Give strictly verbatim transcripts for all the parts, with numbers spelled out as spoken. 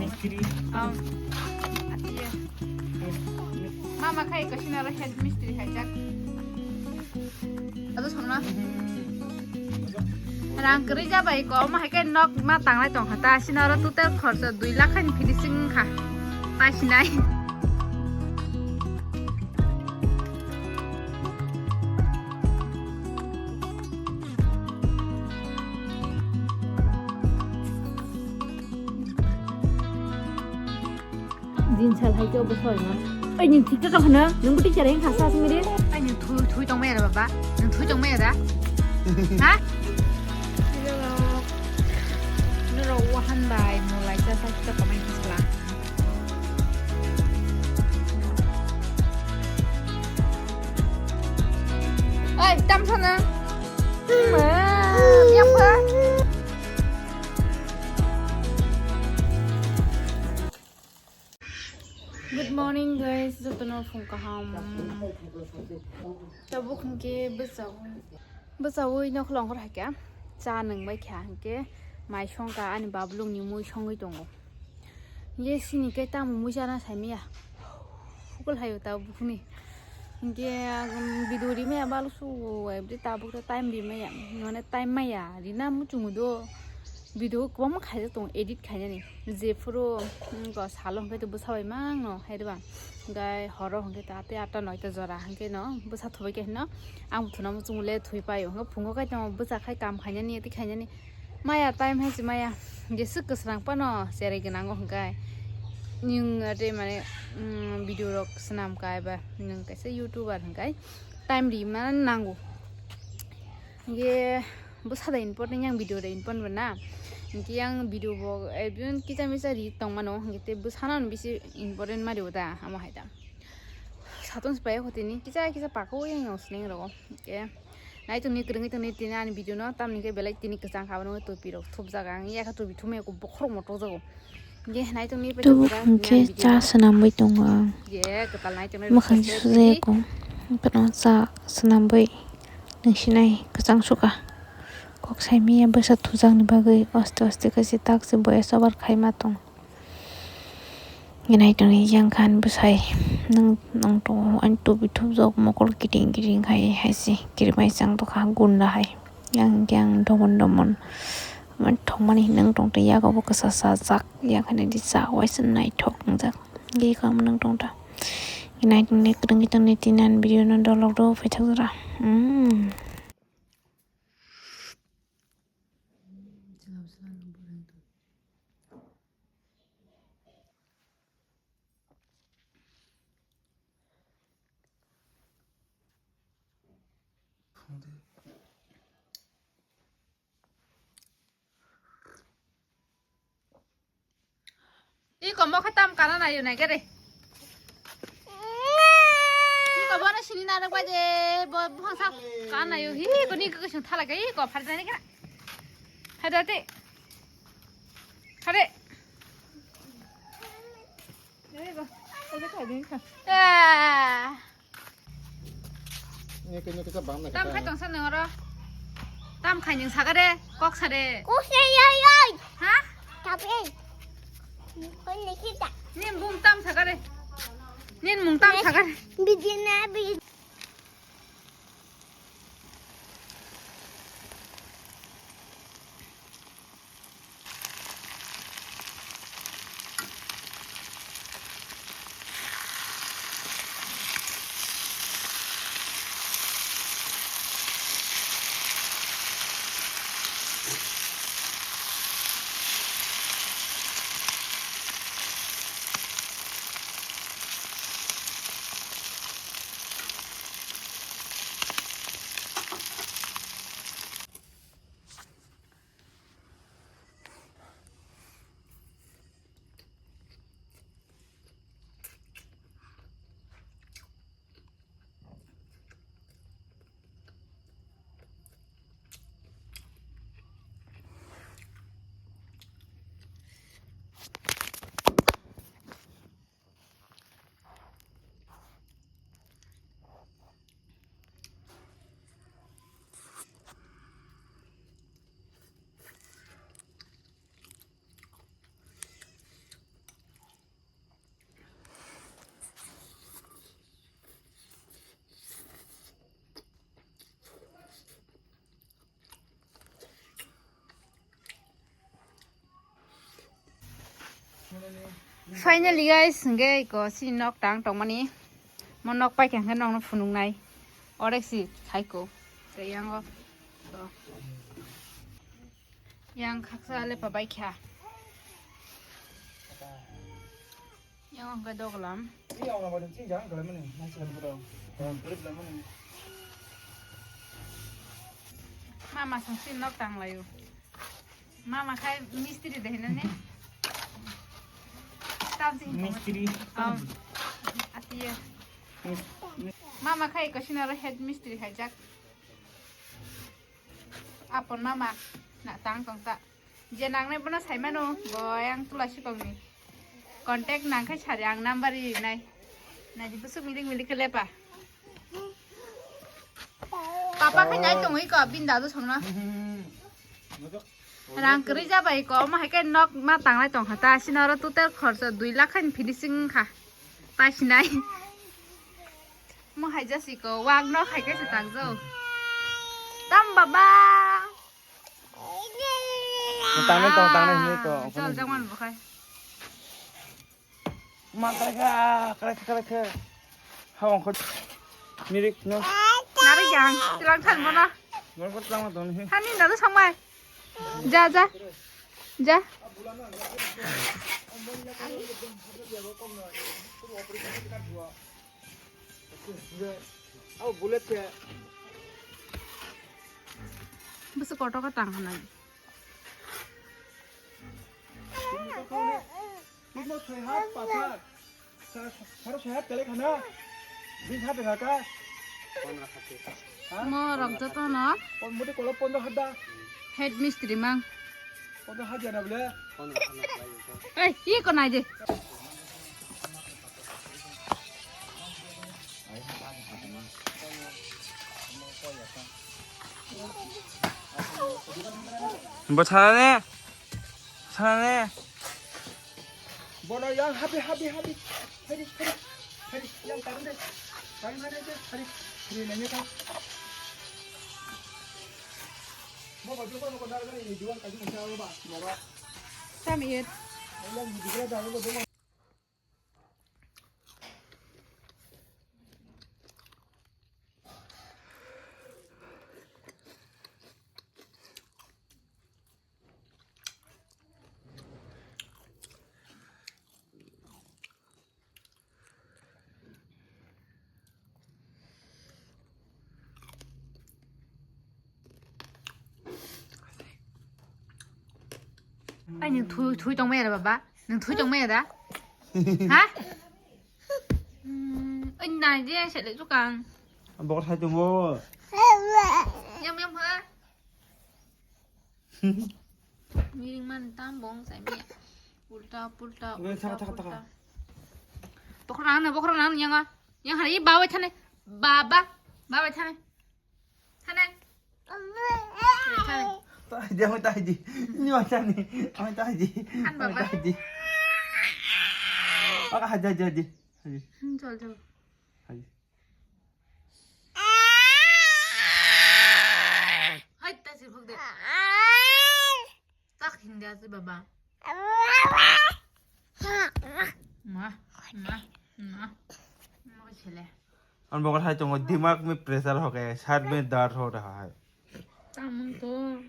Um, atiya. Mama khai ko sinaro head mistri hai jak. Ado songna. Rang kwrwi jabai ko, omo hai khe nok ma tanglai tong kha ta, sinaro total khorcha dui lakh ni finishing kha. Ta sinai. Din sal hai khe obo soi ma. Ai, nwng thik ta tong khana, nwng bwtwi chara wngkha sa simi de. Ai, nwng thui, thui tong maya da baba? Nwng thui tong maya da? Ha? Hello. Nuro wahan bai, mulai sa sa kita pamai kisla. Ai, tam sana. Ma, yang pa. Good morning, guys. Jotono phung kaham. Tabuk hwnkhe bwchaui, bwchaui nokholong khor hai kha. Cha nwng bai kha hwnkhe mai song kha, ani bablung ni mui songwi tongo. Ye sini khe tamo mui chana saimaya. Hukul hayo tabuk ni. Hwnkhe, um, video rimaya balu su, ebdi tabuk ta time rimaya. Mane time maya, rina muchungo do. Video kwbangma khaijak tongo edit khainani, jephuru, mm, ko salo hwnkhe to bwsa bai mangno hai rwba, hwnkhe horo hwnkhe ta tei atta noita jora hwnkhe no bwsa thubai khe hino ang thuna muchungo le thui paio, hwnkhe phungo khe tamo bwsa khai kam khainani tei khainani maya time hai se maya jeswk kwsrang phano cherai gwnango hwnkhe nwng tei mane, mm, video rok swnam kai ba nwng kaisa youtuber hwnkhe time ri ma nango hwnkhe. Bwsa da important, yang video da important bo na. Hwnkhe yang video bo, eh, biyun kisa misa ri tongmano, hwnkhe tei bwsano bisi important ma rio da, amo hai da. Satung se pai kho tini, kisa kisa pako yang yang sneng rogo. Hwnkhe nai tongni kwrwngwi tongni tini ani video no, tamni khe belai tini kwchang kha, abono topi rok thupjak, ang yakha topi thumwi bokhorok motok jago. Tabuk hwnkhe cha swnamwi tongo ang. Mwkhang sujayakung. Bono cha swnamwi nungsinai kwchang sukha. Kok saimaya bwsa thujakni bagwi aste aste khe se tak se boya sobar khaima tong. Nai tongni yang khan bwsai nung nung tongo ani topi thupjak mokol kiting kiting khai hai se kirimai chang tongkha gunda hai. Yang hwnkhe ang domon domon. Omo thokmani hinwi wng tong twi, yago bo kwsa sajak, yang haino di cha waisa naithok wngjak. Eko omo wng tong ta. Nai tongni kwrwngwi tongni tini ani video no dolok do paithak jora. Hmm. Iko mokhe tam kana nayo nai gere. Iko bono sini narok baje bo bhasa kana nayo hi ko ni ko sung thala gai ko phar jani kena. Hada te. Hade. Iko. Iko khai din kha. Ah. Tam khai tongsa nang oro. Tam khai nang sakare, kok sare. Kok sare, oi, oi. Ha? Tapi. Kau ni kita. Nin bung tam sakare. Nin mung tam sakare. Bijina, bij- Finally guys, hingke iko si nok tang tongmani. Mo nok pai khe hingke nokno phunuknai. Orek si khaiko. Tei yango. To. Yang khaksa le pabai kha. Yang hingke doglam. Mama song si nok tang layo. Mama khai mistri de hinane. Tam si hinane. Mistri. Um, atiye. Mis-, mis- Mama khai ko sinaro head mistri hai jak. Apon mama na tang tong ta. Je nangnai bono saimano, bo yang tula sikong ni. Contact nang khai sari ang number ri nai. Na ji busuk milik milik ke lepa. Papa khai nai tongwi ko, bin dadu songno. Rang kwrwi jabai ko, omo hai khe nok ma tanglai tong kha ta, sini oro total khorsa dui lakh khan finishing wng kha. Pasinai. Mo hai jasi ko, wak nok hai khe se tangjao. Tam baba. Tangnai tong, tangnai hinwi ko. Jol jangwan bo khai. Ma kalaikha, kalaikha, kalaikha. Ha ongkho. Mirik no. Nari jang, tilang than bono. Ongkho tilang ma tong ni. Thani nadu sangmai. Ja, ja. Ja. Abo bullet khe. Bwswk kotor khe tang kha nai. Tini to kau ni. Tini to soi hat pathar. Sa-, saro soi hat kale khana. Bin hat kha ka. Ha? Mo rok joto no. Pon-, mudi kolo pondro hat da. Head mistri mang. Pondro hat jana bole. Ei, iye ko nai de. Bo sana ne? Sana ne? Bono yang habi, habi, habi. Habi, habi, habi. Yang tarung de. Tarung habi, habi. Habi, habi, nanya kan. Mo baju ko ko dar kali ini jual kaji macam apa, Baba? Tam iye. Yang di jual dah, Baba. Ai, nwng thui, thui tongmaya da, baba? Nwng thui tongmaya da? Ha? Hmm, oi, nai je, se le chukang. Bokor hai tongo. Yam, yam, ha? Miring man tam bong sai mi. Ulta, pulta, ulta, pulta. Bokhorok nang, bokhorok nang, yang a. Yang hari, bawa thane. Baba, bawa thane. Thane. Thane. Taidi, ami taidi. Ini macam ni. Ami taidi. Kan ami baba. Taidi. Maka haji, haji, haji. Haji. Hmm, chal, chal. Haji. Hai, ta sir, phok de. Tak hindi ase, baba. Ma, ma, ma. Ma, chele. An bogar hai tongo, dimag mein pressure ho gaya, sar mein dard ho raha hai. Tamam to.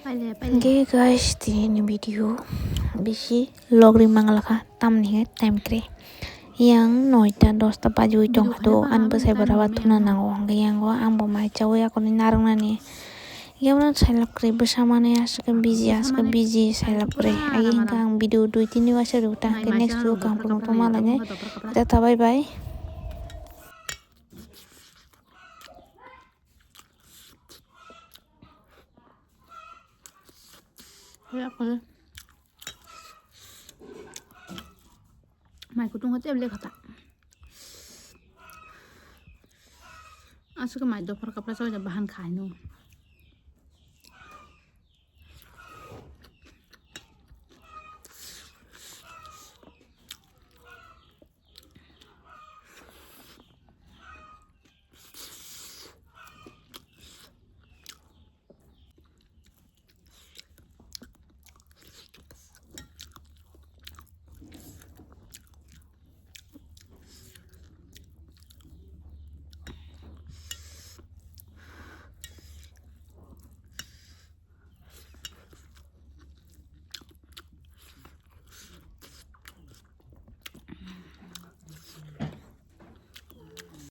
Hingke guys, tini ni video bisi logri manglakha, tamni hingke time kre. Yang noita dosta bajiwi tongkha do, ani bwsai bwraba thuna nango, hingke yango ang bo mai chawi akorni narwknani. Yabono sailab kre bwsa mane aswk busy, aswk busy sailab kre. Agi hingke ang video dui tini waisa rwkha, hingke next video kaham kwrwng tongma lainai. Tata bye bye. Hoya kore. Mai kutung hote bele khata. Aswk mai dophar kapra chawi bahan khai no.